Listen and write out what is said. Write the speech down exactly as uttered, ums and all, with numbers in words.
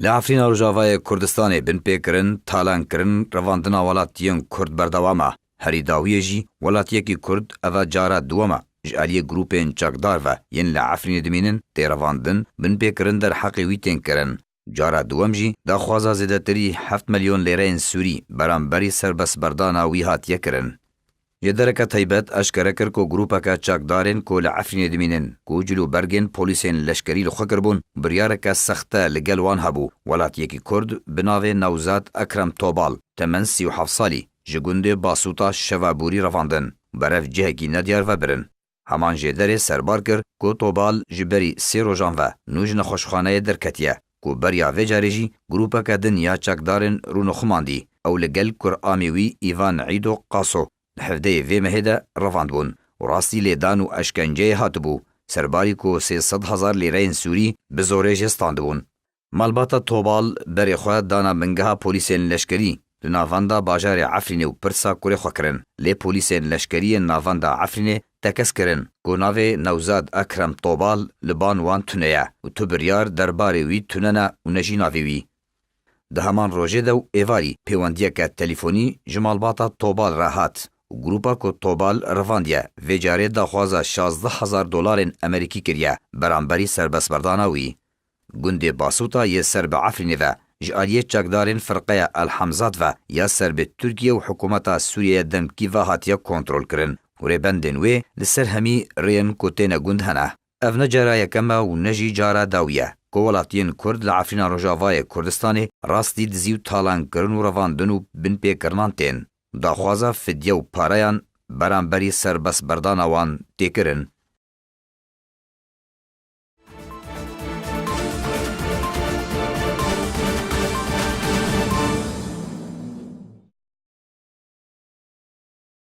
Li Efrîna Rojavayê Kurdistanê binpêkirin, talankirin, revandina welatiyên Kurd berdewam e. Herî dawiyê jî welatiyekî Kurd eva cara duwem e ji aliyê grûpên çekdar ve yên li Efrînê dimînin tê revandin, binpêkirin derheqê wî tên kirin. Cara duwem jî daxwaza zêdetirî heft milyon lêreyên Sûrî beramberî serbestberdana wî hatiye kirin. Ji dereke taybet eşkere kir ku grûpeke çekdarên ku li Efrînê dimînin, ku cil û bergên polîsên leşkerî li xwe kiribûn, biryareke sexte li gel wan hebû, welatiyekî Kurd bi navê Newzad Ekrem Tobal, temen sî û heft salî, ji gundê Basuta Şevabûrî revandin, berev cihekî nediyar ve birin. Heman jêderê serbar kir ku Tobal ji berî sê rojan ve nû ji nexweşxaneyê derketiye, ku beriya vê carê jî grûpeke din ya çekdarên rûnixumandî ew li gel kuramê wî Îvan Îdo Qaso di hevdeyê vê mehê de revandibûn û rastî lêdan û eşkenceyê hatibû, serbarî ku sê sed hezar lîreyên Sûrî bi zorê jê standibûn. Malbata Tobal berê xwe dana bingeha polîsên leşkerî li navenda bajarê Efrînê û pirsa kurê xwe kirin. Lê polîsên leşkerî yên navenda Efrînê tekez kirin ku navê Newzad Ekrem Tobal li ban wan tune ye û tu biryar derbarê wî tune ne û ne jî navê wî. Di heman rojê de û êvarî pêwendiyeke telîfonî ji malbata Tobal re hat û grûpa ku Tobal revandiye vê carê daxwaza şazdeh hezar dolarên Amerîkî kiriye beramberî serbestberdana wî. Gundê Basuta yê ser bi Efrînê ve ji aliyê çekdarên firqeya El Hamzat ve ya ser bi Tirkiye û hikûmeta Sûriyeyê demkî ve hatiye kontrolkirin û rêbendên wê li ser hemî rêyên ku têne gund hene. Ev ne cara yekem e û ne jî cara dawî ye ku welatiyên Kurd li Efrîna Rojavayê Kurdistanê rastî dizî û talankirin û revandin û binpêkirinan tên. Daxwaza fidye û pareyan beramberî serbestberdana wan tê kirin.